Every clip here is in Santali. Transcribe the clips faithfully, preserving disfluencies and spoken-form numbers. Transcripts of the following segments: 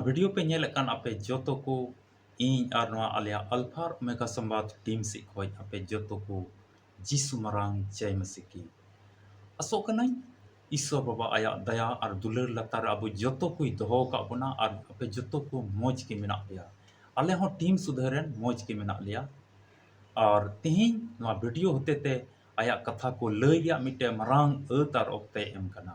ᱵᱷᱤᱰᱤᱭᱳ ᱯᱮ ᱧᱮᱞᱮᱫ ᱠᱟᱱ ᱟᱯᱮ ᱡᱚᱛᱚ ᱠᱚ, ᱤᱧ ᱟᱨ ᱱᱚᱣᱟ ᱟᱞᱮᱭᱟᱜ ᱟᱞᱯᱷᱟ ᱟᱨ ᱳᱢᱮᱜᱟ ᱥᱚᱢᱵᱟᱫ ᱴᱤᱢ ᱥᱮᱫ ᱠᱷᱚᱱ ᱟᱯᱮ ᱡᱚᱛᱚ ᱠᱚ ᱡᱤᱥᱩ ᱢᱟᱨᱟᱝ ᱡᱟᱭ ᱢᱟᱥᱤ ᱠᱤ᱾ ᱟᱥᱚᱜ ᱠᱟᱹᱱᱟᱹᱧ ᱤᱥᱥᱚᱨ ᱵᱟᱵᱟ ᱟᱭᱟᱜ ᱫᱟᱭᱟ ᱟᱨ ᱫᱩᱞᱟᱹᱲ ᱞᱟᱛᱟᱨ ᱨᱮ ᱟᱵᱚ ᱡᱚᱛᱚ ᱠᱚᱭ ᱫᱚᱦᱚ ᱟᱠᱟᱫ ᱵᱚᱱᱟ ᱟᱨ ᱟᱯᱮ ᱡᱚᱛᱚ ᱠᱚ ᱢᱚᱡᱽ ᱜᱮ ᱢᱮᱱᱟᱜ ᱯᱮᱭᱟ᱾ ᱟᱞᱮ ᱦᱚᱸ ᱴᱤᱢ ᱥᱩᱫᱷᱟᱹ ᱨᱮᱱ ᱢᱚᱡᱽ ᱜᱮ ᱢᱮᱱᱟᱜ ᱞᱮᱭᱟ᱾ ᱟᱨ ᱛᱮᱦᱮᱧ ᱱᱚᱣᱟ ᱵᱷᱤᱰᱤᱭᱳ ᱦᱚᱛᱮ ᱛᱮ ᱟᱭᱟᱜ ᱠᱟᱛᱷᱟ ᱠᱚ ᱞᱟᱹᱭ ᱨᱮᱭᱟᱜ ᱢᱤᱫᱴᱮᱱ ᱢᱟᱨᱟᱝ ᱟᱹᱛ ᱟᱨ ᱚᱠᱛᱮᱭ ᱮᱢ ᱠᱟᱱᱟ᱾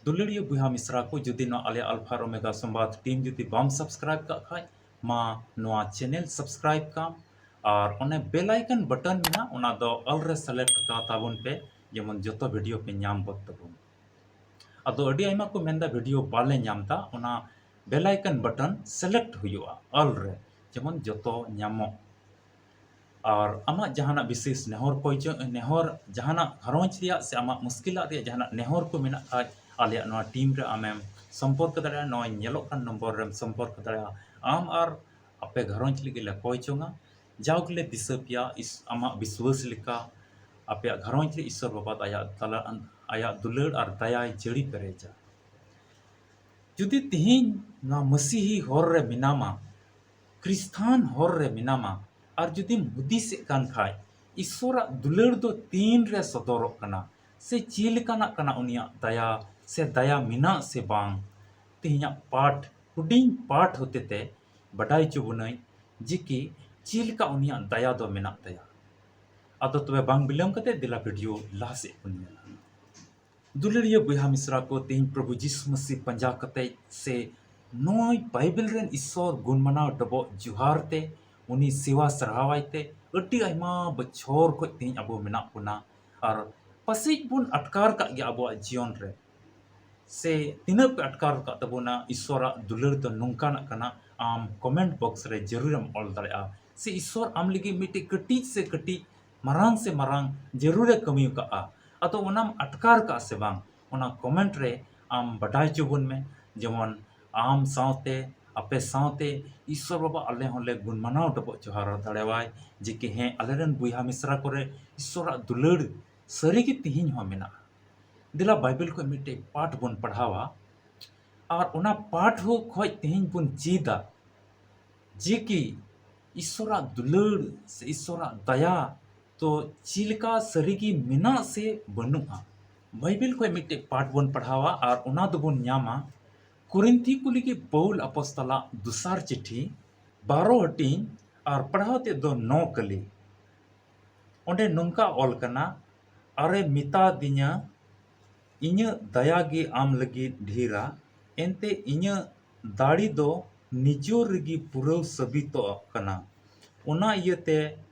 ᱫᱩᱞᱟᱹᱲᱤᱭᱟᱹ ᱵᱚᱭᱦᱟ ᱢᱤᱥᱨᱟ ᱠᱚ, ᱡᱩᱫᱤ ᱱᱚᱣᱟ ᱟᱞᱮ ᱟᱞᱯᱷᱟ ᱟᱨ ᱳᱢᱮᱜᱟ ᱥᱚᱢᱵᱟᱫ ᱴᱤᱢ ᱡᱩᱫᱤ ᱵᱟᱢ ᱥᱟᱵᱥᱠᱨᱟᱭᱤᱵ ᱠᱟᱜ ᱠᱷᱟᱡ, ᱢᱟ ᱱᱚᱣᱟ ᱪᱮᱱᱮᱞ ᱥᱟᱵᱥᱠᱨᱟᱭᱤᱵ ᱠᱟᱢ ᱟᱨ ᱚᱱᱮ ᱵᱮᱞ ᱟᱭᱠᱚᱱ ᱵᱟᱴᱚᱱ ᱢᱮᱱᱟᱜᱼᱟ, ᱚᱱᱟ ᱫᱚ ᱚᱞ ᱨᱮ ᱥᱤᱞᱮᱠᱴ ᱠᱟᱜ ᱛᱟᱵᱚᱱ ᱯᱮ, ᱡᱮᱢᱚᱱ ᱡᱚᱛᱚ ᱵᱷᱤᱰᱤᱭᱳ ᱯᱮ ᱧᱟᱢ ᱜᱚᱫ ᱛᱟᱵᱚᱱ᱾ ᱟᱫᱚ ᱟᱹᱰᱤ ᱟᱭᱢᱟ ᱠᱚ ᱢᱮᱱᱫᱟ ᱵᱷᱤᱰᱤᱭᱳ ᱵᱟᱞᱮ ᱧᱟᱢ ᱮᱫᱟ, ᱚᱱᱟ ᱵᱮᱞ ᱟᱭᱠᱚᱱ ᱵᱟᱴᱚᱱ ᱥᱤᱞᱮᱠᱴ ᱦᱩᱭᱩᱜᱼᱟ ᱚᱞ ᱨᱮ, ᱡᱮᱢᱚᱱ ᱡᱚᱛᱚ ᱧᱟᱢᱚᱜ᱾ ᱟᱨ ᱟᱢᱟᱜ ᱡᱟᱦᱟᱱᱟᱜ ᱵᱤᱥᱮᱥ ᱱᱮᱦᱚᱨ ᱠᱚᱭ ᱪᱚ-, ᱱᱮᱦᱚᱨ ᱡᱟᱦᱟᱱᱟᱜ ᱜᱷᱟᱨᱚᱸᱡᱽ ᱨᱮᱭᱟᱜ ᱥᱮ ᱟᱢᱟᱜ ᱢᱩᱥᱠᱤᱞᱟᱜ ᱨᱮᱭᱟᱜ ᱡᱟᱦᱟᱱᱟᱜ ᱱᱮᱦᱚᱨ ᱠᱚ ᱢᱮᱱᱟᱜ ᱠᱷᱟᱡ, ᱟᱞᱮᱭᱟᱜ ᱱᱚᱣᱟ ᱴᱤᱢ ᱨᱮ ᱟᱢᱮᱢ ᱥᱚᱢᱯᱚᱨᱠ ᱫᱟᱲᱮᱭᱟᱜᱼᱟ᱾ ᱱᱚᱜᱼᱚᱭ ᱧᱮᱞᱚᱜ ᱠᱟᱱ ᱱᱚᱢᱵᱚᱨ ᱨᱮᱢ ᱥᱚᱢᱯᱚᱨᱠ ᱫᱟᱲᱮᱭᱟᱜᱼᱟ᱾ ᱟᱢ ᱟᱨ ᱟᱯᱮ ᱜᱷᱟᱨᱚᱸᱡᱽ ᱞᱟᱹᱜᱤᱫ ᱞᱮ ᱠᱚᱭ ᱪᱚᱝᱟ᱾ ᱡᱟᱣ ᱜᱮᱞᱮ ᱫᱤᱥᱟᱹ ᱯᱮᱭᱟ, ᱤᱥ-, ᱟᱢᱟᱜ ᱵᱤᱥᱣᱟᱹᱥ ᱞᱮᱠᱟ ᱟᱯᱮᱭᱟᱜ ᱜᱷᱟᱨᱚᱸᱡᱽ ᱨᱮ ᱤᱥᱥᱚᱨ ᱵᱟᱵᱟ ᱟᱭᱟᱜ ᱛᱟᱞᱟ, ᱟᱭᱟᱜ ᱫᱩᱞᱟᱹᱲ ᱟᱨ ᱫᱟᱭᱟᱭ ᱡᱟᱹᱲᱤ ᱯᱮᱨᱮᱡᱟ᱾ ᱡᱩᱫᱤ ᱛᱮᱦᱮᱧ ᱱᱚᱣᱟ ᱢᱟᱹᱥᱤᱦᱤ ᱦᱚᱨ ᱨᱮ ᱢᱮᱱᱟᱢᱟ, ᱠᱷᱨᱤᱥᱛᱟᱱ ᱦᱚᱨ ᱨᱮ ᱢᱮᱱᱟᱢᱟ, ᱟᱨ ᱡᱩᱫᱤᱢ ᱦᱩᱫᱤᱥᱮᱫ ᱠᱟᱱ ᱠᱷᱟᱡ, ᱤᱥᱥᱚᱨᱟᱜ ᱫᱩᱞᱟᱹᱲ ᱫᱚ ᱛᱤᱱ ᱨᱮ ᱥᱚᱫᱚᱨᱚᱜ ᱠᱟᱱᱟ ᱥᱮ ᱪᱮᱫ ᱞᱮᱠᱟᱱᱟᱜ ᱠᱟᱱᱟ ᱩᱱᱤᱭᱟᱜ ᱫᱟᱭᱟ, ᱥᱮ ᱫᱟᱭᱟ ᱢᱮᱱᱟᱜ ᱥᱮ ᱵᱟᱝ, ᱛᱮᱦᱮᱧᱟᱜ ᱯᱟᱴ, ᱦᱩᱰᱤᱧ ᱯᱟᱴ ᱦᱚᱛᱮᱛᱮ ᱵᱟᱰᱟᱭ ᱦᱚᱪᱚ ᱵᱚᱱᱟᱹᱧ ᱡᱮ ᱠᱤ ᱪᱮᱫ ᱞᱮᱠᱟ ᱩᱱᱤᱭᱟᱜ ᱫᱟᱭᱟ ᱫᱚ ᱢᱮᱱᱟᱜ ᱛᱟᱭᱟ᱾ ᱟᱫᱚ ᱛᱚᱵᱮ ᱵᱟᱝ ᱵᱤᱞᱚᱢ ᱠᱟᱛᱮ ᱫᱮᱞᱟ ᱵᱷᱤᱰᱤᱭᱳ ᱞᱟᱦᱟ ᱥᱮᱫ ᱵᱚᱱ ᱧᱮᱞᱟ᱾ ᱫᱩᱞᱟᱹᱲᱤᱭᱟᱹ ᱵᱚᱭᱦᱟ ᱢᱤᱥᱨᱟ ᱠᱚ, ᱛᱮᱦᱮᱧ ᱯᱨᱚᱵᱷᱩ ᱡᱤᱥᱩ ᱢᱟᱹᱥᱤ ᱯᱟᱸᱡᱟ ᱠᱟᱛᱮ ᱥᱮ ᱱᱚᱜᱼᱚᱭ ᱵᱟᱭᱵᱮᱞ ᱨᱮᱱ ᱤᱥᱥᱚᱨ ᱜᱩᱱ ᱢᱟᱱᱟᱣ ᱰᱚᱵᱚᱜ ᱡᱚᱦᱟᱨ ᱛᱮ, ᱩᱱᱤ ᱥᱮᱣᱟ ᱥᱟᱨᱦᱟᱣᱟᱭ ᱛᱮ ᱟᱹᱰᱤ ᱟᱭᱢᱟ ᱵᱚᱪᱷᱚᱨ ᱠᱷᱚᱡ ᱛᱮᱦᱮᱧ ᱟᱵᱚ ᱢᱮᱱᱟᱜ ᱵᱚᱱᱟ᱾ ᱟᱨ ᱯᱟᱥᱮᱡ ᱵᱚᱱ ᱟᱴᱠᱟᱨ ᱠᱟᱜ ᱜᱮᱭᱟ ᱟᱵᱚᱣᱟᱜ ᱡᱤᱭᱚᱱ ᱨᱮ, ᱥᱮ ᱛᱤᱱᱟᱹᱜ ᱯᱮ ᱟᱴᱠᱟᱨ ᱟᱠᱟᱫ ᱛᱟᱵᱚᱱᱟ ᱤᱥᱥᱚᱨᱟᱜ ᱫᱩᱞᱟᱹᱲ ᱫᱚ ᱱᱚᱝᱠᱟᱱᱟᱜ ᱠᱟᱱᱟ, ᱟᱢ ᱠᱚᱢᱮᱱᱴ ᱵᱚᱠᱥ ᱨᱮ ᱡᱟᱹᱨᱩᱲᱮᱢ ᱚᱞ ᱫᱟᱲᱮᱭᱟᱜᱼᱟ᱾ ᱥᱮ ᱤᱥᱥᱚᱨ ᱟᱢ ᱞᱟᱹᱜᱤᱫ ᱢᱤᱫᱴᱮᱡ ᱠᱟᱹᱴᱤᱡ ᱥᱮ ᱠᱟᱹᱴᱤᱡ, ᱢᱟᱨᱟᱝ ᱥᱮ ᱢᱟᱨᱟᱝ ᱡᱟᱹᱨᱩᱲᱮ ᱠᱟᱹᱢᱤ ᱟᱠᱟᱫᱼᱟ, ᱟᱫᱚ ᱚᱱᱟᱢ ᱟᱴᱠᱟᱨ ᱠᱟᱜᱼᱟ ᱥᱮ ᱵᱟᱝ, ᱚᱱᱟ ᱠᱚᱢᱮᱱᱴ ᱨᱮ ᱟᱢ ᱵᱟᱰᱟᱭ ᱦᱚᱪᱚ ᱵᱚᱱ ᱢᱮ᱾ ᱡᱮᱢᱚᱱ ᱟᱢ ᱥᱟᱶᱛᱮ, ᱟᱯᱮ ᱥᱟᱶᱛᱮ ᱤᱥᱥᱚᱨ ᱵᱟᱵᱟ ᱟᱞᱮ ᱦᱚᱸᱞᱮ ᱜᱩᱱ ᱢᱟᱱᱟᱣ ᱰᱚᱵᱚᱜ ᱡᱚᱦᱟᱨ ᱫᱟᱲᱮᱣᱟᱭ ᱡᱮ ᱠᱤ ᱦᱮᱸ, ᱟᱞᱮᱨᱮᱱ ᱵᱚᱭᱦᱟ ᱢᱤᱥᱨᱟ ᱠᱚᱨᱮ ᱤᱥᱥᱚᱨᱟᱜ ᱫᱩᱞᱟᱹᱲ ᱥᱟᱹᱨᱤᱜᱮ ᱛᱤᱦᱤᱧ ᱦᱚᱸ ᱢᱮᱱᱟᱜᱼᱟ᱾ ᱫᱮᱞᱟ ᱵᱟᱭᱵᱮᱞ ᱠᱷᱚᱱ ᱢᱤᱫᱴᱮᱡ ᱯᱟᱴ ᱵᱚᱱ ᱯᱟᱲᱦᱟᱣᱟ᱾ ᱟᱨ ᱚᱱᱟ ᱯᱟᱴ ᱦᱚᱸ ᱠᱷᱚᱡ ᱛᱮᱦᱮᱧ ᱵᱚᱱ ᱪᱮᱫᱟ ᱡᱮ ᱠᱤ ᱤᱥᱥᱚᱨᱟᱜ ᱫᱩᱞᱟᱹᱲ ᱥᱮ ᱤᱥᱥᱚᱨᱟᱜ ᱫᱟᱭᱟ ᱛᱚ ᱪᱮᱫ ᱞᱮᱠᱟ ᱥᱟᱹᱨᱤᱜᱮ ᱢᱮᱱᱟᱜ ᱥᱮ ᱵᱟᱹᱱᱩᱜᱼᱟ᱾ ᱵᱟᱭᱵᱮᱞ ᱠᱷᱚᱡ ᱢᱤᱫᱴᱮᱡ ᱯᱟᱴ ᱵᱚᱱ ᱯᱟᱲᱦᱟᱣᱟ ᱟᱨ ᱚᱱᱟ ᱫᱚᱵᱚᱱ ᱧᱟᱢᱟ ᱠᱚᱨᱤᱱᱛᱷᱤ ᱠᱚ ᱞᱟᱹᱜᱤᱫ ᱯᱟᱹᱣᱩᱞ ᱟᱯᱚᱥᱛᱚᱞᱟᱜ ᱫᱚᱥᱟᱨ ᱪᱤᱴᱷᱤ ᱵᱟᱨᱚ ᱦᱟᱹᱴᱤᱧ ᱟᱨ ᱯᱟᱲᱦᱟᱣ ᱛᱮᱫ ᱫᱚ ᱱᱚ ᱠᱟᱹᱞᱤ᱾ ᱚᱸᱰᱮ ᱱᱚᱝᱠᱟ ᱚᱞ ᱠᱟᱱᱟ, "ᱟᱨᱮ ᱢᱮᱛᱟ ᱫᱤᱧᱟ, ᱤᱧᱟᱹᱜ ᱫᱟᱭᱟ ᱜᱮ ᱟᱢ ᱞᱟᱹᱜᱤᱫ ᱰᱷᱮᱨᱟ, ᱮᱱᱛᱮ ᱤᱧᱟᱹᱜ ᱫᱟᱲᱮ ᱫᱚ ᱱᱤᱡᱚᱨ ᱨᱮᱜᱮ ᱯᱩᱨᱟᱹᱣ ᱥᱟᱹᱵᱤᱛᱚᱜ ᱠᱟᱱᱟ᱾ ᱚᱱᱟ ᱤᱭᱟᱹᱛᱮ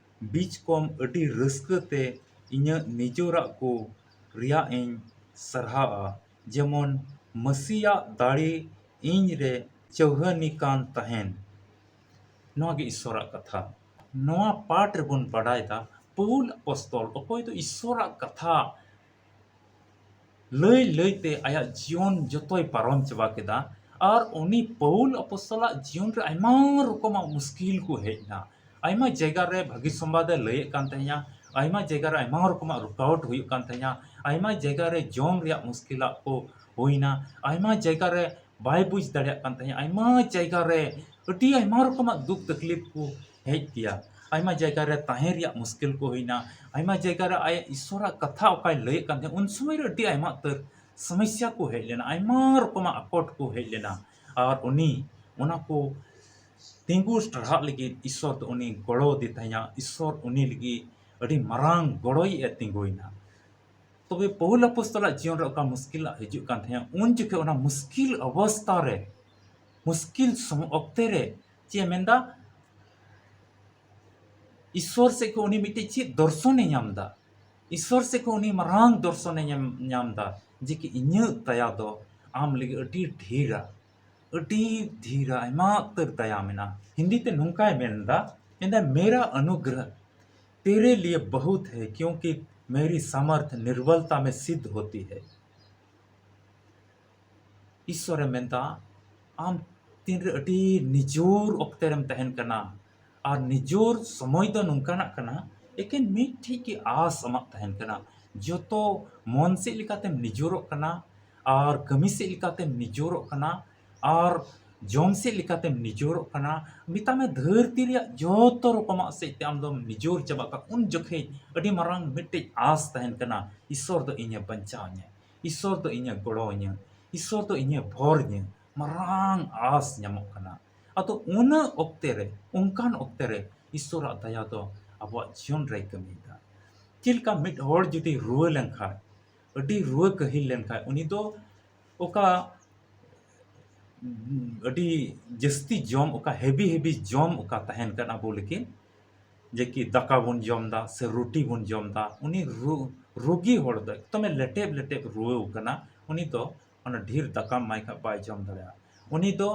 ᱵᱤᱪᱠᱚᱢ ᱟᱹᱰᱤ ᱨᱟᱹᱥᱠᱟᱹ ᱛᱮ ᱤᱧᱟᱹᱜ ᱱᱤᱡᱚᱨᱟᱜ ᱠᱚ ᱨᱮᱭᱟᱜ ᱤᱧ ᱥᱟᱨᱦᱟᱣᱟ, ᱡᱮᱢᱚᱱ ᱢᱟᱹᱥᱤᱭᱟᱜ ᱫᱟᱲᱮ ᱤᱧ ᱨᱮ ᱪᱟᱹᱣᱦᱟᱹᱱᱤ ᱠᱟᱱ ᱛᱟᱦᱮᱱ᱾" ᱱᱚᱣᱟ ᱜᱮ ᱤᱥᱥᱚᱨᱟᱜ ᱠᱟᱛᱷᱟ᱾ ᱱᱚᱣᱟ ᱯᱟᱴ ᱨᱮᱵᱚᱱ ᱵᱟᱰᱟᱭ ᱫᱟ, ᱯᱟᱹᱣᱩᱞ ᱟᱯᱚᱥᱛᱚᱞ, ᱚᱠᱚᱭ ᱫᱚ ᱤᱥᱥᱚᱨᱟᱜ ᱠᱟᱛᱷᱟ ᱞᱟᱹᱭ ᱞᱟᱹᱭ ᱛᱮ ᱟᱭᱟᱜ ᱡᱤᱭᱚᱱ ᱡᱚᱛᱚᱭ ᱯᱟᱨᱚᱢ ᱪᱟᱵᱟ ᱠᱮᱫᱟ, ᱟᱨ ᱩᱱᱤ ᱯᱟᱹᱣᱩᱞ ᱟᱯᱚᱥᱛᱚᱞᱟᱜ ᱡᱤᱭᱚᱱ ᱨᱮ ᱟᱭᱢᱟ ᱨᱚᱠᱚᱢᱟᱜ ᱢᱩᱥᱠᱤᱞ ᱠᱚ ᱦᱮᱡ ᱮᱱᱟ᱾ ᱟᱭᱢᱟ ᱡᱟᱭᱜᱟ ᱨᱮ ᱵᱷᱟᱹᱜᱤ ᱥᱚᱢᱵᱟᱫ ᱮ ᱞᱟᱹᱭᱮᱫ ᱠᱟᱱ ᱛᱟᱦᱮᱸᱭᱟ, ᱟᱭᱢᱟ ᱡᱟᱭᱜᱟ ᱨᱮ ᱟᱭᱢᱟ ᱨᱚᱠᱚᱢᱟᱜ ᱨᱩᱠᱟᱣᱟᱴ ᱦᱩᱭᱩᱜ ᱠᱟᱱ ᱛᱟᱦᱮᱸᱭᱟ, ᱟᱭᱢᱟ ᱡᱟᱭᱜᱟ ᱨᱮ ᱡᱚᱢ ᱨᱮᱭᱟᱜ ᱢᱩᱥᱠᱤᱞᱟᱜ ᱠᱚ ᱦᱩᱭᱱᱟ, ᱟᱭᱢᱟ ᱡᱟᱭᱜᱟ ᱨᱮ ᱵᱟᱭ ᱵᱩᱡᱽ ᱫᱟᱲᱮᱭᱟᱜ ᱠᱟᱱ ᱛᱟᱦᱮᱸᱭᱟ, ᱟᱭᱢᱟ ᱡᱟᱭᱜᱟ ᱨᱮ ᱟᱹᱰᱤ ᱟᱭᱢᱟ ᱨᱚᱠᱚᱢᱟᱜ ᱫᱩᱠ ᱛᱟᱠᱞᱤᱯ ᱠᱚ ᱦᱮᱡ ᱠᱮᱭᱟ, ᱟᱭᱢᱟ ᱡᱟᱭᱜᱟ ᱨᱮ ᱛᱟᱦᱮᱸ ᱨᱮᱭᱟᱜ ᱢᱩᱥᱠᱤᱞ ᱠᱚ ᱦᱩᱭᱱᱟ, ᱟᱭᱢᱟ ᱡᱟᱭᱜᱟ ᱨᱮ ᱟᱭᱟᱜ ᱤᱥᱥᱚᱨᱟᱜ ᱠᱟᱛᱷᱟ ᱚᱠᱟᱭ ᱞᱟᱹᱭᱮᱫ ᱠᱟᱱ ᱛᱟᱦᱮᱸᱫ ᱩᱱ ᱥᱚᱢᱚᱭ ᱨᱮ ᱟᱹᱰᱤ ᱟᱭᱢᱟ ᱩᱛᱟᱹᱨ ᱥᱚᱢᱚᱥᱥᱟ ᱠᱚ ᱦᱮᱡ ᱞᱮᱱᱟ, ᱟᱭᱢᱟ ᱨᱚᱠᱚᱢᱟᱜ ᱟᱠᱚᱴ ᱠᱚ ᱦᱮᱡ ᱞᱮᱱᱟ᱾ ᱟᱨ ᱩᱱᱤ ᱚᱱᱟ ᱠᱚ ᱛᱤᱸᱜᱩ ᱴᱟᱨᱦᱟᱜ ᱞᱟᱹᱜᱤᱫ ᱤᱥᱥᱚᱨ ᱫᱚ ᱩᱱᱤ ᱜᱚᱲᱚ ᱟᱫᱮ ᱛᱟᱦᱮᱸᱭᱟ᱾ ᱤᱥᱥᱚᱨ ᱩᱱᱤ ᱞᱟᱹᱜᱤᱫ ᱟᱹᱰᱤ ᱢᱟᱨᱟᱝ ᱜᱚᱲᱚᱭ ᱮ ᱛᱤᱸᱜᱩᱭᱮᱱᱟ᱾ ᱛᱚᱵᱮ ᱯᱟᱹᱣᱩᱞ ᱟᱯᱚᱥᱛᱚᱞᱟᱜ ᱡᱤᱭᱚᱱ ᱨᱮ ᱚᱠᱟ ᱢᱩᱥᱠᱤᱞᱟᱜ ᱦᱤᱡᱩᱜ ᱠᱟᱱ ᱛᱟᱦᱮᱸᱫ, ᱩᱱ ᱡᱚᱠᱷᱮᱡ ᱚᱱᱟ ᱢᱩᱥᱠᱤᱞ ᱚᱵᱚᱥᱛᱟ ᱨᱮ, ᱢᱩᱥᱠᱤᱞ ᱥᱚᱢ-, ᱚᱠᱛᱮ ᱨᱮ ᱪᱮᱫ ᱮ ᱢᱮᱱᱫᱟ? ᱤᱥᱥᱚᱨ ᱥᱮᱫ ᱠᱷᱚᱱ ᱩᱱᱤ ᱢᱤᱫᱴᱮᱡ ᱪᱮᱫ ᱫᱚᱨᱥᱚᱱᱮ ᱧᱟᱢ ᱮᱫᱟ? ᱤᱥᱥᱚᱨ ᱥᱮᱫ ᱠᱷᱚᱱ ᱩᱱᱤ ᱢᱟᱨᱟᱝ ᱫᱚᱨᱥᱚᱱᱮ ᱧᱟᱢ, ᱧᱟᱢ ᱮᱫᱟ ᱡᱮ ᱠᱤ ᱤᱧᱟᱹᱜ ᱫᱟᱭᱟ ᱫᱚ ᱟᱢ ᱞᱟᱹᱜᱤᱫ ᱟᱹᱰᱤ ᱰᱷᱮᱨᱟ, ᱟᱹᱰᱤ ᱰᱷᱮᱨᱟ, ᱟᱭᱢᱟ ᱩᱛᱟᱹᱨ ᱫᱟᱭᱟ ᱢᱮᱱᱟᱜᱼᱟ᱾ ᱦᱤᱱᱫᱤ ᱛᱮ ᱱᱚᱝᱠᱟᱭ ᱢᱮᱱ ᱮᱫᱟ, ᱢᱮᱱᱫᱟ, "मेरा अनुग्रह तेरे लिए बहुत है, क्योंकि मेरी सामर्थ निर्बलता में सिद्ध होती है।" ᱤᱥᱥᱚᱨᱮ ᱢᱮᱱᱫᱟ, ᱟᱢ ᱛᱤᱱᱨᱮ ᱟᱹᱰᱤ ᱱᱤᱡᱚᱨ ᱚᱠᱛᱮ ᱨᱮᱢ ᱛᱟᱦᱮᱱ ᱠᱟᱱᱟ, ᱟᱨ ᱱᱤᱡᱚᱨ ᱥᱚᱢᱚᱭ ᱫᱚ ᱱᱚᱝᱠᱟᱱᱟᱜ ᱠᱟᱱᱟ, ᱮᱠᱮᱱ ᱢᱤᱫᱴᱷᱮᱡ ᱜᱮ ᱟᱥ ᱟᱢᱟᱜ ᱛᱟᱦᱮᱱ ᱠᱟᱱᱟ, ᱡᱚᱛᱚ ᱢᱚᱱ ᱥᱮᱫ ᱞᱮᱠᱟᱛᱮᱢ ᱱᱤᱡᱚᱨᱚᱜ ᱠᱟᱱᱟ, ᱟᱨ ᱠᱟᱹᱢᱤ ᱥᱮᱫ ᱞᱮᱠᱟᱛᱮᱢ ᱱᱤᱡᱚᱨᱚᱜ ᱠᱟᱱᱟ, ᱟᱨ ᱡᱚᱢ ᱥᱮᱫ ᱞᱮᱠᱟᱛᱮᱢ ᱱᱤᱡᱚᱨᱚᱜ ᱠᱟᱱᱟ, ᱢᱮᱛᱟᱜ ᱢᱮ ᱫᱷᱟᱹᱨᱛᱤ ᱨᱮᱭᱟᱜ ᱡᱚᱛᱚ ᱨᱚᱠᱚᱢᱟᱜ ᱥᱮᱫ ᱛᱮ ᱟᱢ ᱫᱚᱢ ᱱᱤᱡᱚᱨ ᱪᱟᱵᱟᱜ ᱠᱟᱱᱟ, ᱩᱱ ᱡᱚᱠᱷᱮᱡ ᱟᱹᱰᱤ ᱢᱟᱨᱟᱝ ᱢᱤᱫᱴᱮᱡ ᱟᱸᱥ ᱛᱟᱦᱮᱱ ᱠᱟᱱᱟ, ᱤᱥᱥᱚᱨ ᱫᱚ ᱤᱧᱮ ᱵᱟᱧᱪᱟᱣ ᱤᱧᱟᱹ, ᱤᱥᱥᱚᱨ ᱫᱚ ᱤᱧᱮ ᱜᱚᱲᱚ ᱤᱧᱟᱹ, ᱤᱥᱥᱚᱨ ᱫᱚ ᱤᱧᱮ ᱵᱷᱚᱨ ᱤᱧᱟᱹ, ᱢᱟᱨᱟᱝ ᱟᱸᱥ ᱧᱟᱢᱚᱜ ᱠᱟᱱᱟ᱾ ᱟᱫᱚ ᱩᱱᱟᱹᱜ ᱚᱠᱛᱮ ᱨᱮ, ᱚᱱᱠᱟᱱ ᱚᱠᱛᱮ ᱨᱮ ᱤᱥᱥᱚᱨᱟᱜ ᱫᱟᱭᱟ ᱫᱚ ᱟᱵᱚᱣᱟᱜ ᱡᱤᱭᱚᱱ ᱨᱮᱭ ᱠᱟᱹᱢᱤᱭᱮᱫᱟ᱾ ᱪᱮᱫ ᱞᱮᱠᱟ ᱢᱤᱫ ᱦᱚᱲ ᱡᱩᱫᱤ ᱨᱩᱣᱟᱹ ᱞᱮᱱᱠᱷᱟᱱ, ᱟᱹᱰᱤ ᱨᱩᱣᱟᱹ ᱠᱟᱹᱦᱤᱞ ᱞᱮᱱᱠᱷᱟᱱ, ᱩᱱᱤ ᱫᱚ ᱚᱠᱟ ᱟᱹᱰᱤ ᱡᱟᱹᱥᱛᱤ ᱡᱚᱢ, ᱚᱠᱟ ᱦᱮᱵᱤ ᱦᱮᱵᱤ ᱡᱚᱢ ᱚᱠᱟ ᱛᱟᱦᱮᱱ ᱠᱟᱱᱟ ᱟᱵᱚ ᱞᱟᱹᱜᱤᱫ, ᱡᱮ ᱠᱤ ᱫᱟᱠᱟ ᱵᱚᱱ ᱡᱚᱢ ᱮᱫᱟ ᱥᱮ ᱨᱩᱴᱤ ᱵᱚᱱ ᱡᱚᱢ ᱮᱫᱟ, ᱩᱱᱤ ᱨᱩ-, ᱨᱩᱜᱤ ᱦᱚᱲ ᱫᱚ ᱮᱠᱫᱚᱢᱮ ᱞᱮᱴᱮᱵ ᱞᱮᱴᱮᱵ ᱨᱩᱣᱟᱹᱣ ᱠᱟᱱᱟ, ᱩᱱᱤ ᱫᱚ ᱚᱱᱟ ᱰᱷᱮᱨ ᱫᱟᱠᱟᱢ ᱮᱢᱟᱭ ᱠᱷᱟᱡ ᱵᱟᱭ ᱡᱚᱢ ᱫᱟᱲᱮᱭᱟᱜᱼᱟ, ᱩᱱᱤ ᱫᱚ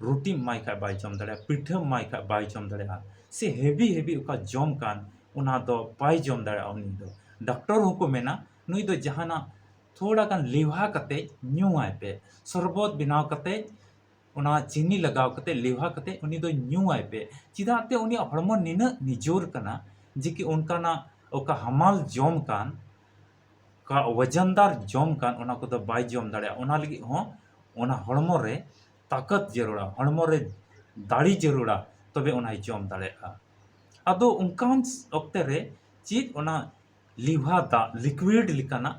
ᱨᱩᱴᱤᱢ ᱮᱢᱟᱭ ᱠᱷᱟᱡ ᱵᱟᱭ ᱡᱚᱢ ᱫᱟᱲᱮᱭᱟᱜᱼᱟ, ᱯᱤᱴᱷᱟᱹᱢ ᱮᱢᱟᱭ ᱠᱷᱟᱡ ᱵᱟᱭ ᱡᱚᱢ ᱫᱟᱲᱮᱭᱟᱜᱼᱟ, ᱥᱮ ᱦᱮᱵᱤ ᱦᱮᱵᱤ ᱚᱠᱟ ᱡᱚᱢ ᱠᱟᱱ ᱚᱱᱟ ᱫᱚ ᱵᱟᱭ ᱡᱚᱢ ᱫᱟᱲᱮᱭᱟᱜᱼᱟ᱾ ᱩᱱᱤ ᱫᱚ ᱰᱟᱠᱛᱚᱨ ᱦᱚᱸᱠᱚ ᱢᱮᱱᱟ ᱱᱩᱭ ᱫᱚ ᱡᱟᱦᱟᱱᱟᱜ ᱛᱷᱚᱲᱟ ᱜᱟᱱ ᱞᱮᱣᱦᱟ ᱠᱟᱛᱮ ᱧᱩᱣᱟᱭ ᱯᱮ, ᱥᱚᱨᱵᱚᱛ ᱵᱮᱱᱟᱣ ᱠᱟᱛᱮ ᱚᱱᱟ ᱪᱤᱱᱤ ᱞᱟᱜᱟᱣ ᱠᱟᱛᱮ ᱞᱮᱣᱦᱟ ᱠᱟᱛᱮ ᱩᱱᱤ ᱫᱚ ᱧᱩᱣᱟᱭ ᱯᱮ᱾ ᱪᱮᱫᱟᱜ ᱛᱮ ᱩᱱᱤᱭᱟᱜ ᱦᱚᱲᱢᱚ ᱱᱤᱱᱟᱹᱜ ᱱᱤᱡᱚᱨ ᱠᱟᱱᱟ ᱡᱮ ᱠᱤ ᱚᱱᱠᱟᱱᱟᱜ ᱚᱠᱟ ᱦᱟᱢᱟᱞ ᱡᱚᱢ ᱠᱟᱱ, ᱚᱠᱟ ᱣᱟᱡᱟᱱᱫᱟᱨ ᱡᱚᱢ ᱠᱟᱱ, ᱚᱱᱟ ᱠᱚᱫᱚ ᱵᱟᱭ ᱡᱚᱢ ᱫᱟᱲᱮᱭᱟᱜᱼᱟ᱾ ᱚᱱᱟ ᱞᱟᱹᱜᱤᱫ ᱦᱚᱸ ᱚᱱᱟ ᱦᱚᱲᱢᱚ ᱨᱮ ᱛᱟᱠᱚᱛ ᱡᱟᱹᱨᱩᱲᱟ, ᱦᱚᱲᱢᱚ ᱨᱮ ᱫᱟᱲᱮ ᱡᱟᱹᱨᱩᱲᱟ, ᱛᱚᱵᱮ ᱚᱱᱟᱭ ᱡᱚᱢ ᱫᱟᱲᱮᱭᱟᱜᱼᱟ᱾ ᱟᱫᱚ ᱚᱱᱠᱟᱱ ᱚᱠᱛᱮ ᱨᱮ ᱪᱮᱫ ᱚᱱᱟ ᱞᱮᱣᱦᱟ ᱫᱟᱜ, ᱞᱤᱠᱩᱭᱤᱰ ᱞᱮᱠᱟᱱᱟᱜ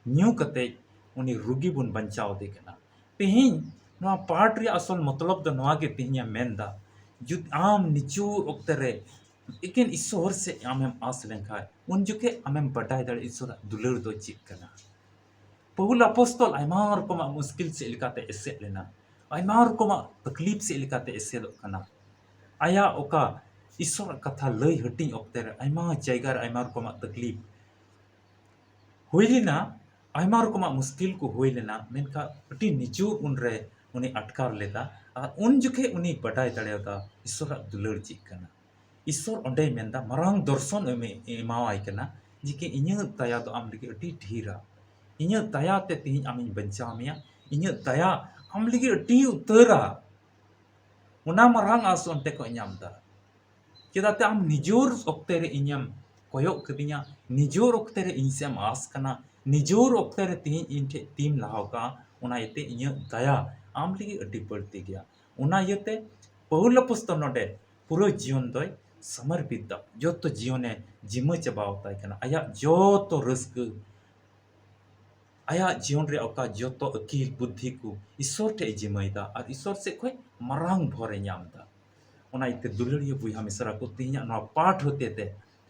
ᱧᱩ ᱠᱟᱛᱮ ᱩᱱᱤ ᱨᱩᱜᱤ ᱵᱚᱱ ᱵᱟᱧᱪᱟᱣ ᱫᱮ ᱠᱟᱱᱟ᱾ ᱛᱮᱦᱮᱧ ᱱᱚᱣᱟ ᱯᱟᱴ ᱨᱮᱭᱟᱜ ᱟᱥᱚᱞ ᱢᱚᱛᱞᱚᱵ ᱫᱚ ᱱᱚᱣᱟ ᱜᱮ ᱛᱮᱦᱮᱧ ᱮ ᱢᱮᱱᱫᱟ, ᱡᱩᱫᱤ ᱟᱢ ᱱᱤᱪᱩᱨ ᱚᱠᱛᱮ ᱨᱮ ᱮᱠᱮᱱ ᱤᱥᱥᱚᱨ ᱥᱮᱫ ᱟᱢᱮᱢ ᱟᱸᱥ ᱞᱮᱱᱠᱷᱟᱱ, ᱩᱱ ᱡᱚᱠᱷᱮᱡ ᱟᱢᱮᱢ ᱵᱟᱰᱟᱭ ᱫᱟᱲᱮᱭᱟᱜᱼᱟ ᱤᱥᱥᱚᱨᱟᱜ ᱫᱩᱞᱟᱹᱲ ᱫᱚ ᱪᱮᱫ ᱠᱟᱱᱟ᱾ ᱯᱟᱹᱣᱩᱞ ᱟᱯᱚᱥᱛᱚᱞ ᱟᱭᱢᱟ ᱨᱚᱠᱚᱢᱟᱜ ᱢᱩᱥᱠᱤᱞ ᱪᱮᱫ ᱞᱮᱠᱟᱛᱮ ᱮᱥᱮᱫ ᱞᱮᱱᱟ, ᱟᱭᱢᱟ ᱨᱚᱠᱚᱢᱟᱜ ᱛᱟᱠᱞᱤᱯ ᱪᱮᱫ ᱞᱮᱠᱟᱛᱮ ᱮᱥᱮᱫᱚᱜ ᱠᱟᱱᱟ᱾ ᱟᱭᱟᱜ ᱚᱠᱟ ᱤᱥᱥᱚᱨᱟᱜ ᱠᱟᱛᱷᱟ ᱞᱟᱹᱭ ᱦᱟᱹᱴᱤᱧ ᱚᱠᱛᱮ ᱨᱮ ᱟᱭᱢᱟ ᱡᱟᱭᱜᱟ ᱨᱮ ᱟᱭᱢᱟ ᱨᱚᱠᱚᱢᱟᱜ ᱛᱟᱠᱞᱤᱯ ᱦᱩᱭ ᱞᱮᱱᱟ, ᱟᱭᱢᱟ ᱨᱚᱠᱚᱢᱟᱜ ᱢᱩᱥᱠᱤᱞ ᱠᱚ ᱦᱩᱭ ᱞᱮᱱᱟ, ᱢᱮᱱᱠᱷᱟᱱ ᱟᱹᱰᱤ ᱱᱤᱪᱩᱨ ᱩᱱᱨᱮ ᱩᱱᱤ ᱟᱴᱠᱟᱨ ᱞᱮᱫᱟ᱾ ᱟᱨ ᱩᱱ ᱡᱚᱠᱷᱮᱡ ᱩᱱᱤ ᱵᱟᱰᱟᱭ ᱫᱟᱲᱮᱭᱟᱫᱟ ᱤᱥᱥᱚᱨᱟᱜ ᱫᱩᱞᱟᱹᱲ ᱪᱮᱫ ᱠᱟᱱᱟ᱾ ᱤᱥᱥᱚᱨ ᱚᱸᱰᱮᱭ ᱢᱮᱱᱫᱟ, ᱢᱟᱨᱟᱝ ᱫᱚᱨᱥᱚᱱ ᱮᱢ-, ᱮᱢᱟᱣᱟᱭ ᱠᱟᱱᱟ, ᱡᱮ ᱠᱤ ᱤᱧᱟᱹᱜ ᱫᱟᱭᱟ ᱫᱚ ᱟᱢ ᱞᱟᱹᱜᱤᱫ ᱟᱹᱰᱤ ᱰᱷᱮᱨᱟ, ᱤᱧᱟᱹᱜ ᱫᱟᱭᱟ ᱛᱮ ᱛᱮᱦᱮᱧ ᱟᱢᱤᱧ ᱵᱟᱧᱪᱟᱣ ᱢᱮᱭᱟ, ᱤᱧᱟᱹᱜ ᱫᱟᱭᱟ ᱟᱢ ᱞᱟᱹᱜᱤᱫ ᱟᱹᱰᱤ ᱩᱛᱟᱹᱨᱟ᱾ ᱚᱱᱟ ᱢᱟᱨᱟᱝ ᱟᱸᱥ ᱚᱱᱛᱮ ᱠᱷᱚᱱ ᱧᱟᱢ ᱮᱫᱟ᱾ ᱪᱮᱫᱟᱜ ᱛᱮ ᱟᱢ ᱱᱤᱡᱚᱨ ᱚᱠᱛᱮ ᱨᱮ ᱤᱧᱮᱢ ᱠᱚᱭᱚᱜ ᱠᱟᱹᱫᱤᱧᱟ, ᱱᱤᱡᱚᱨ ᱚᱠᱛᱮ ᱨᱮ ᱤᱧ ᱥᱮᱫ ᱮᱢ ᱟᱸᱥ ᱠᱟᱱᱟ, ᱱᱤᱡᱚᱨ ᱚᱠᱛᱮ ᱨᱮ ᱛᱮᱦᱮᱧ ᱤᱧ ᱴᱷᱮᱱ ᱛᱤᱢ ᱞᱟᱦᱟᱣ ᱠᱟᱜᱼᱟ, ᱚᱱᱟ ᱤᱭᱟᱹᱛᱮ ᱤᱧᱟᱹᱜ ᱫᱟᱭᱟ ᱟᱢ ᱞᱟᱹᱜᱤᱫ ᱟᱹᱰᱤ ᱵᱟᱹᱲᱛᱤ ᱜᱮᱭᱟ᱾ ᱚᱱᱟ ᱤᱭᱟᱹᱛᱮ ᱯᱟᱹᱣᱩᱞ ᱟᱯᱚᱥᱛᱚᱞ ᱱᱚᱰᱮ ᱯᱩᱨᱟᱹ ᱡᱤᱭᱚᱱ ᱫᱚᱭ ᱥᱚᱢᱚᱨᱯᱤᱛ ᱫᱟ, ᱡᱚᱛᱚ ᱡᱤᱭᱚᱱᱮ ᱡᱤᱢᱟᱹ ᱪᱟᱵᱟᱣ ᱛᱟᱭ ᱠᱟᱱᱟ᱾ ᱟᱭᱟᱜ ᱡᱚᱛᱚ ᱨᱟᱹᱥᱠᱟᱹ, ᱟᱭᱟᱜ ᱡᱤᱭᱚᱱ ᱨᱮᱭᱟᱜ ᱚᱠᱟ ᱡᱚᱛᱚ ᱟᱹᱠᱤᱞ ᱵᱩᱫᱽᱫᱷᱤ ᱠᱚ ᱤᱥᱚᱨ ᱴᱷᱮᱡ ᱮ ᱡᱤᱢᱟᱹᱭ ᱫᱟ ᱟᱨ ᱤᱥᱚᱨ ᱥᱮᱫ ᱠᱷᱚᱡ ᱢᱟᱨᱟᱝ ᱵᱷᱚᱨ ᱮ ᱧᱟᱢ ᱫᱟ᱾ ᱚᱱᱟ ᱤᱭᱟᱹᱛᱮ ᱫᱩᱞᱟᱹᱲᱤᱭᱟᱹ ᱵᱚᱭᱦᱟ ᱢᱤᱥᱨᱟ ᱠᱚ, ᱛᱮᱦᱮᱧᱟᱜ ᱱᱚᱣᱟ ᱯᱟᱴ ᱦᱚᱛᱮ ᱛᱮ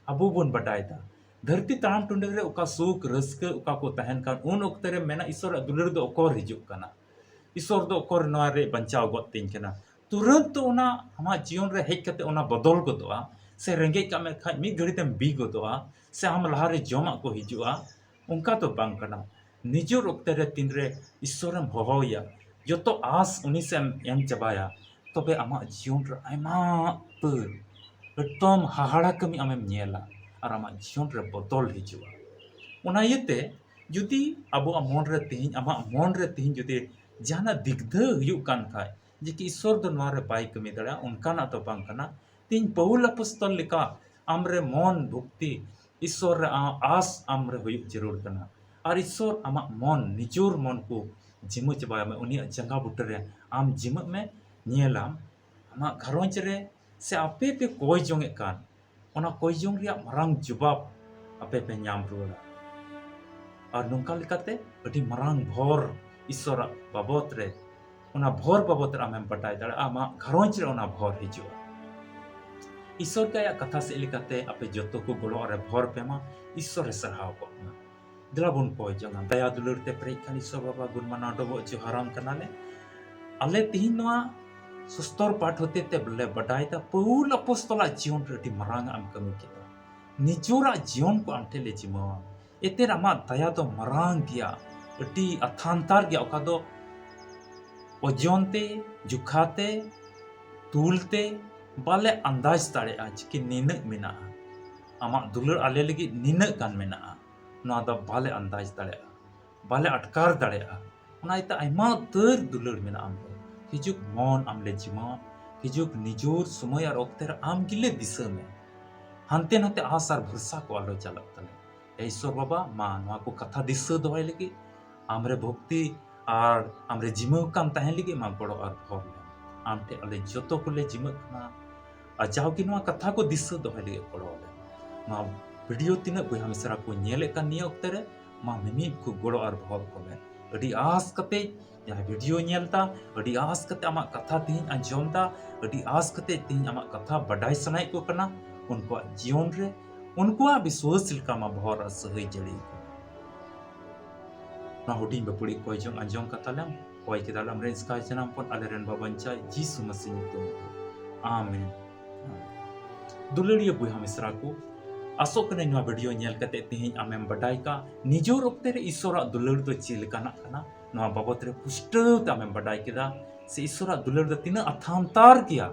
ᱟᱵᱚ ᱵᱚᱱ ᱵᱟᱰᱟᱭ ᱫᱟ, ᱫᱷᱟᱹᱨᱛᱤ ᱛᱟᱲᱟᱢ ᱴᱩᱰᱟᱹ ᱨᱮ ᱚᱠᱟ ᱥᱩᱠ ᱨᱟᱹᱥᱠᱟᱹ ᱚᱠᱟ ᱠᱚ ᱛᱟᱦᱮᱱ ᱠᱟᱱ, ᱩᱱ ᱚᱠᱛᱮ ᱨᱮ ᱢᱮᱱᱟ, ᱤᱥᱚᱨᱟᱜ ᱫᱩᱞᱟᱹᱲ ᱫᱚ ᱚᱠᱚᱨ ᱦᱤᱡᱩᱜ ᱠᱟᱱᱟ? ᱤᱥᱚᱨ ᱫᱚ ᱚᱠᱚᱨ ᱱᱚᱣᱟ ᱨᱮ ᱵᱟᱧᱪᱟᱣ ᱜᱚᱫ ᱛᱤᱧ ᱠᱟᱱᱟ? ᱛᱩᱨᱟᱹᱱᱛ ᱚᱱᱟ ᱟᱢᱟᱜ ᱡᱤᱭᱚᱱ ᱨᱮ ᱦᱮᱡ ᱠᱟᱛᱮ ᱚᱱᱟ ᱵᱚᱫᱚᱞ ᱜᱚᱫᱚᱜᱼᱟ, ᱥᱮ ᱨᱮᱸᱜᱮᱡ ᱠᱟᱜ ᱢᱮ ᱠᱷᱟᱡ ᱢᱤᱫ ᱜᱷᱟᱹᱲᱤ ᱛᱮᱢ ᱵᱤ ᱜᱚᱫᱚᱜᱼᱟ, ᱥᱮ ᱟᱢ ᱞᱟᱦᱟᱨᱮ ᱡᱚᱢᱟᱜ ᱠᱚ ᱦᱤᱡᱩᱜᱼᱟ, ᱚᱱᱠᱟ ᱫᱚ ᱵᱟᱝ ᱠᱟᱱᱟ᱾ ᱱᱤᱡᱚᱨ ᱚᱠᱛᱮ ᱨᱮ ᱛᱤᱱᱨᱮ ᱤᱥᱚᱨᱮᱢ ᱦᱚᱦᱚᱣᱟᱭᱟ, ᱡᱚᱛᱚ ᱟᱸᱥ ᱩᱱᱤ ᱥᱮᱫ ᱮᱢ ᱮᱢ ᱪᱟᱵᱟᱭᱟ, ᱛᱚᱵᱮ ᱟᱢᱟᱜ ᱡᱤᱭᱚᱱ ᱨᱮ ᱟᱭᱢᱟ ᱩᱛᱟᱹᱨ ᱮᱠᱫᱚᱢ ᱦᱟᱦᱟᱲᱟ ᱠᱟᱹᱢᱤ ᱟᱢᱮᱢ ᱧᱮᱞᱟ ᱟᱨ ᱟᱢᱟᱜ ᱡᱤᱭᱚᱱ ᱨᱮ ᱵᱚᱫᱚᱞ ᱦᱤᱡᱩᱜᱼᱟ᱾ ᱚᱱᱟ ᱤᱭᱟᱹᱛᱮ ᱡᱩᱫᱤ ᱟᱵᱚᱣᱟᱜ ᱢᱚᱱ ᱨᱮ ᱛᱮᱦᱮᱧ, ᱟᱢᱟᱜ ᱢᱚᱱ ᱨᱮ ᱛᱮᱦᱮᱧ ᱡᱩᱫᱤ ᱡᱟᱦᱟᱱᱟᱜ ᱫᱤᱜᱫᱷᱟᱹ ᱦᱩᱭᱩᱜ ᱠᱟᱱ ᱠᱷᱟᱡ, ᱡᱮ ᱠᱤ ᱤᱥᱚᱨ ᱫᱚ ᱱᱚᱣᱟ ᱨᱮ ᱵᱟᱭ ᱠᱟᱹᱢᱤ ᱫᱟᱲᱮᱭᱟᱜᱼᱟ, ᱚᱱᱠᱟᱱᱟᱜ ᱫᱚ ᱵᱟᱝ ᱠᱟᱱᱟ᱾ ᱛᱮᱦᱮᱧ ᱯᱟᱹᱣᱩᱞ ᱟᱯᱚᱥᱛᱚᱞ ᱞᱮᱠᱟ ᱟᱢᱨᱮ ᱢᱚᱱ ᱵᱷᱚᱠᱛᱤ, ᱤᱥᱚᱨ ᱨᱮ ᱟ-, ᱟᱸᱥ ᱟᱢᱨᱮ ᱦᱩᱭᱩᱜ ᱡᱟᱹᱨᱩᱲ ᱠᱟᱱᱟ᱾ ᱟᱨ ᱤᱥᱚᱨ ᱟᱢᱟᱜ ᱢᱚᱱ, ᱱᱤᱡᱚᱨ ᱢᱚᱱ ᱠᱚ ᱡᱤᱢᱟᱹ ᱪᱟᱵᱟᱭ ᱢᱮ, ᱩᱱᱤᱭᱟᱜ ᱡᱟᱸᱜᱟ ᱵᱩᱴᱟᱹ ᱨᱮ ᱟᱢ ᱡᱤᱢᱟᱹᱜ ᱢᱮ, ᱧᱮᱞᱟᱢ ᱟᱢᱟᱜ ᱜᱷᱟᱨᱚᱸᱡᱽ ᱨᱮ ᱥᱮ ᱟᱯᱮ ᱯᱮ ᱠᱚᱭ ᱡᱚᱝ ᱮᱫ ᱠᱟᱱ, ᱚᱱᱟ ᱠᱚᱭ ᱡᱚᱝ ᱨᱮᱭᱟᱜ ᱢᱟᱨᱟᱝ ᱡᱚᱵᱟᱵ ᱟᱯᱮ ᱯᱮ ᱧᱟᱢ ᱨᱩᱣᱟᱹᱲᱟ᱾ ᱟᱨ ᱱᱚᱝᱠᱟ ᱞᱮᱠᱟᱛᱮ ᱟᱹᱰᱤ ᱢᱟᱨᱟᱝ ᱵᱷᱚᱨ ᱤᱥᱚᱨᱟᱜ ᱵᱟᱵᱚᱛ ᱨᱮ, ᱚᱱᱟ ᱵᱷᱚᱨ ᱵᱟᱵᱚᱛ ᱨᱮ ᱟᱢᱮᱢ ᱵᱟᱰᱟᱭ ᱫᱟᱲᱮᱭᱟᱜᱼᱟ, ᱟᱢᱟᱜ ᱜᱷᱟᱨᱚᱸᱡᱽ ᱨᱮ ᱚᱱᱟ ᱵᱷᱚᱨ ᱦᱤᱡᱩᱜᱼᱟ᱾ ᱤᱥᱚᱨ ᱜᱮ ᱟᱭᱟᱜ ᱠᱟᱛᱷᱟ ᱥᱮᱫ ᱞᱮᱠᱟᱛᱮ ᱟᱯᱮ ᱡᱚᱛᱚ ᱠᱚ ᱜᱚᱲᱚ ᱨᱮ ᱵᱷᱚᱨ ᱯᱮ ᱢᱟ, ᱤᱥᱚᱨ ᱮ ᱥᱟᱨᱦᱟᱣ ᱠᱚᱜ ᱢᱟ᱾ ᱫᱮᱞᱟ ᱵᱚᱱ ᱠᱚᱭ ᱡᱚᱝᱟ᱾ ᱫᱟᱭᱟ ᱫᱩᱞᱟᱹᱲ ᱛᱮ ᱯᱮᱨᱮᱡ ᱠᱟᱱ ᱤᱥᱚᱨ ᱵᱟᱵᱟ, ᱜᱩᱱ ᱢᱟᱱᱟᱣ ᱰᱚᱵᱚᱜ ᱡᱚᱦᱟᱨᱟᱢ ᱠᱟᱱᱟᱞᱮ᱾ ᱟᱞᱮ ᱛᱤᱦᱤᱧ ᱱᱚᱣᱟ ᱥᱚᱥᱛᱚᱨ ᱯᱟᱴ ᱦᱚᱛᱮ ᱛᱮ ᱞᱮ ᱵᱟᱰᱟᱭ ᱫᱟ, ᱯᱟᱹᱣᱩᱞ ᱟᱯᱚᱥᱛᱚᱞᱟᱜ ᱡᱤᱭᱚᱱ ᱨᱮ ᱟᱹᱰᱤ ᱢᱟᱨᱟᱝ ᱟᱜ ᱮᱢ ᱠᱟᱹᱢᱤ ᱠᱮᱫᱟ᱾ ᱱᱤᱡᱚᱨᱟᱜ ᱡᱤᱭᱚᱱ ᱠᱚ ᱟᱢ ᱴᱷᱮᱱ ᱞᱮ ᱡᱤᱢᱟᱹᱣᱟ᱾ ᱮᱱᱛᱮᱫ ᱟᱢᱟᱜ ᱫᱟᱭᱟ ᱫᱚ ᱢᱟᱨᱟᱝ ᱜᱮᱭᱟ, ᱟᱹᱰᱤ ᱟᱛᱷᱟᱱᱛᱟᱨ ᱜᱮᱭᱟ, ᱚᱠᱟ ᱫᱚ ᱳᱡᱚᱱ ᱛᱮ, ᱡᱚᱠᱷᱟ ᱛᱮ, ᱛᱩᱞ ᱛᱮ ᱵᱟᱞᱮ ᱟᱱᱫᱟᱡᱽ ᱫᱟᱲᱮᱭᱟᱜᱼᱟ, ᱪᱤᱠᱟᱹ ᱱᱤᱱᱟᱹᱜ ᱢᱮᱱᱟᱜᱼᱟ᱾ ᱟᱢᱟᱜ ᱫᱩᱞᱟᱹᱲ ᱟᱞᱮ ᱞᱟᱹᱜᱤᱫ ᱱᱤᱱᱟᱹᱜ ᱜᱟᱱ ᱢᱮᱱᱟᱜᱼᱟ, ᱱᱚᱣᱟ ᱫᱚ ᱵᱟᱞᱮ ᱟᱱᱫᱟᱡᱽ ᱫᱟᱲᱮᱭᱟᱜᱼᱟ, ᱵᱟᱞᱮ ᱟᱴᱠᱟᱨ ᱫᱟᱲᱮᱭᱟᱜᱼᱟ᱾ ᱚᱱᱟ ᱤᱭᱟᱹᱛᱮ ᱟᱭᱢᱟ ᱩᱛᱟᱹᱨ ᱫᱩᱞᱟᱹᱲ ᱢᱮᱱᱟᱜᱼᱟ ᱟᱢ ᱫᱚ᱾ ᱦᱤᱡᱩᱜ ᱢᱚᱱ ᱟᱢ ᱞᱮ ᱡᱤᱢᱟᱹᱣᱟ, ᱦᱤᱡᱩᱜ ᱱᱤᱡᱚᱨ ᱥᱚᱢᱚᱭ ᱟᱨ ᱚᱠᱛᱮ ᱨᱮ ᱟᱢ ᱜᱮᱞᱮ ᱫᱤᱥᱟᱹ ᱢᱮ᱾ ᱦᱟᱱᱛᱮ ᱱᱟᱛᱮ ᱟᱥ ᱟᱨ ᱵᱷᱚᱨᱥᱟ ᱠᱚ ᱟᱞᱚ ᱪᱟᱞᱟᱜ ᱛᱟᱞᱮ᱾ ᱮ ᱤᱥᱚᱨ ᱵᱟᱵᱟ, ᱢᱟ ᱱᱚᱣᱟ ᱠᱚ ᱠᱟᱛᱷᱟ ᱫᱤᱥᱟᱹ ᱫᱚᱦᱚᱭ ᱞᱟᱹᱜᱤᱫ, ᱟᱢᱨᱮ ᱵᱷᱚᱠᱛᱤ ᱟᱨ ᱟᱢᱨᱮ ᱡᱤᱢᱟᱹᱣ ᱠᱟᱱ ᱛᱟᱦᱮᱸ ᱞᱟᱹᱜᱤᱫ ᱢᱟ ᱜᱚᱲᱚ ᱟᱨ ᱵᱷᱚᱨ ᱞᱮᱢ᱾ ᱟᱢ ᱴᱷᱮᱱ ᱟᱞᱮ ᱡᱚᱛᱚ ᱠᱚᱞᱮ ᱡᱤᱢᱟᱹᱜ ᱠᱟᱱᱟ᱾ ᱟᱨ ᱡᱟᱣᱜᱮ ᱱᱚᱣᱟ ᱠᱟᱛᱷᱟ ᱠᱚ ᱫᱤᱥᱟᱹ ᱫᱚᱦᱚᱭ ᱞᱟᱹᱜᱤᱫ ᱜᱚᱲᱚ ᱟᱞᱮ ᱢᱮ᱾ ᱱᱚᱣᱟ ᱵᱷᱤᱰᱤᱭᱳ ᱛᱤᱱᱟᱹᱜ ᱵᱚᱭᱦᱟ ᱢᱤᱥᱨᱟ ᱠᱚ ᱧᱮᱞᱮᱫ ᱠᱟᱱ ᱱᱤᱭᱟᱹ ᱚᱠᱛᱮ ᱨᱮ, ᱢᱟ ᱢᱤᱢᱤᱫ ᱠᱚ ᱜᱚᱲᱚ ᱟᱨ ᱵᱷᱚᱨ ᱠᱚᱢᱮ᱾ ᱟᱹᱰᱤ ᱟᱥ ᱠᱟᱛᱮ ᱡᱟᱦᱟᱸᱭ ᱵᱷᱤᱰᱤᱭᱳ ᱧᱮᱞ ᱫᱟ, ᱟᱹᱰᱤ ᱟᱥ ᱠᱟᱛᱮ ᱟᱢᱟᱜ ᱠᱟᱛᱷᱟ ᱛᱮᱦᱮᱧ ᱟᱸᱡᱚᱢ ᱫᱟ, ᱟᱹᱰᱤ ᱟᱥ ᱠᱟᱛᱮ ᱛᱮᱦᱮᱧ ᱟᱢᱟᱜ ᱠᱟᱛᱷᱟ ᱵᱟᱰᱟᱭ ᱥᱟᱱᱟᱭᱮᱫ ᱠᱚ ᱠᱟᱱᱟ, ᱩᱱᱠᱩᱣᱟᱜ ᱡᱤᱭᱚᱱ ᱨᱮ ᱩᱱᱠᱩᱣᱟᱜ ᱵᱤᱥᱣᱟᱹᱥ ᱞᱮᱠᱟ ᱢᱟ ᱵᱷᱚᱨ ᱟᱨ ᱥᱟᱹᱦᱟᱹᱭ ᱡᱟᱹᱲᱤ ᱠᱚ᱾ ᱱᱚᱣᱟ ᱦᱩᱰᱤᱧ ᱵᱟᱹᱯᱩᱲᱤ ᱠᱚᱭ ᱡᱚᱝ ᱟᱸᱡᱚᱢ ᱠᱟᱛᱷᱟ ᱞᱮᱢ ᱠᱚᱭ ᱠᱮᱫᱟ ᱞᱮ ᱟᱢᱨᱮᱱ ᱥᱠᱟᱭ ᱡᱟᱱᱟᱢ ᱯᱚᱱ ᱟᱞᱮ ᱨᱮᱱ ᱵᱟᱵᱟᱧᱪᱟᱭ ᱡᱤᱥᱩ ᱢᱟᱹᱥᱤ ᱧᱩᱛᱩᱢ ᱛᱮ᱾ ᱟᱢᱮᱱ᱾ ᱫᱩᱞᱟᱹᱲᱤᱭᱟᱹ ᱵᱚᱭᱦᱟ ᱢᱤᱥᱨᱟ ᱠᱚ, ᱟᱥᱚᱜ ᱠᱟᱹᱱᱟᱹᱧ ᱱᱚᱣᱟ ᱵᱷᱤᱰᱤᱭᱳ ᱧᱮᱞ ᱠᱟᱛᱮ ᱛᱮᱦᱮᱧ ᱟᱢᱮᱢ ᱵᱟᱰᱟᱭ ᱠᱟᱜ, ᱱᱤᱡᱚᱨ ᱚᱠᱛᱮ ᱨᱮ ᱤᱥᱚᱨᱟᱜ ᱫᱩᱞᱟᱹᱲ ᱫᱚ ᱪᱮᱫ ᱞᱮᱠᱟᱱᱟᱜ ᱠᱟᱱᱟ, ᱱᱚᱣᱟ ᱵᱟᱵᱚᱛ ᱨᱮ ᱯᱩᱥᱴᱟᱹᱣ ᱛᱮ ᱟᱢᱮᱢ ᱵᱟᱰᱟᱭ ᱠᱮᱫᱟ, ᱥᱮ ᱤᱥᱚᱨᱟᱜ ᱫᱩᱞᱟᱹᱲ ᱫᱚ ᱛᱤᱱᱟᱹᱜ ᱟᱛᱷᱟᱢ ᱛᱟᱨ ᱜᱮᱭᱟ,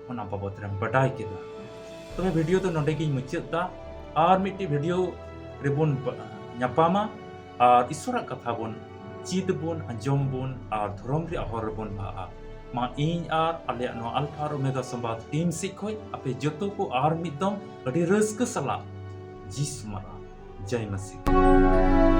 ᱚᱱᱟ ᱵᱟᱵᱚᱛ ᱨᱮᱢ ᱵᱟᱰᱟᱭ ᱠᱮᱫᱟ᱾ ᱛᱚᱵᱮ ᱵᱷᱤᱰᱤᱭᱳ ᱫᱚ ᱱᱚᱰᱮ ᱜᱤᱧ ᱢᱩᱪᱟᱹᱫ ᱫᱟ᱾ ᱟᱨ ᱢᱤᱫᱴᱤᱡ ᱵᱷᱤᱰᱤᱭᱳ ᱨᱮᱵᱚᱱ ᱵᱟ-, ᱧᱟᱯᱟᱢᱟ ᱟᱨ ᱤᱥᱚᱨᱟᱜ ᱠᱟᱛᱷᱟ ᱵᱚᱱ ᱪᱮᱫ ᱵᱚᱱ, ᱟᱸᱡᱚᱢ ᱵᱚᱱ ᱟᱨ ᱫᱷᱚᱨᱚᱢ ᱨᱮᱭᱟᱜ ᱦᱚᱨ ᱨᱮᱵᱚᱱ ᱞᱟᱦᱟᱜᱼᱟ᱾ ᱢᱟ ᱤᱧ ᱟᱨ ᱟᱞᱮᱭᱟᱜ ᱱᱚᱣᱟ ᱟᱞᱯᱷᱟ ᱟᱨ ᱳᱢᱮᱜᱟ ᱥᱚᱢᱵᱟᱫ ᱴᱤᱢ ᱥᱮᱫ ᱠᱷᱚᱱ ᱟᱯᱮ ᱡᱚᱛᱚ ᱠᱚ ᱟᱨ ᱢᱤᱫ ᱫᱚᱢ ᱟᱹᱰᱤ ᱨᱟᱹᱥᱠᱟᱹ ᱥᱟᱞᱟᱜ ᱡᱤᱥᱩ ᱢᱟᱨᱟᱝ ᱡᱟᱭ ᱢᱟᱥᱤ᱾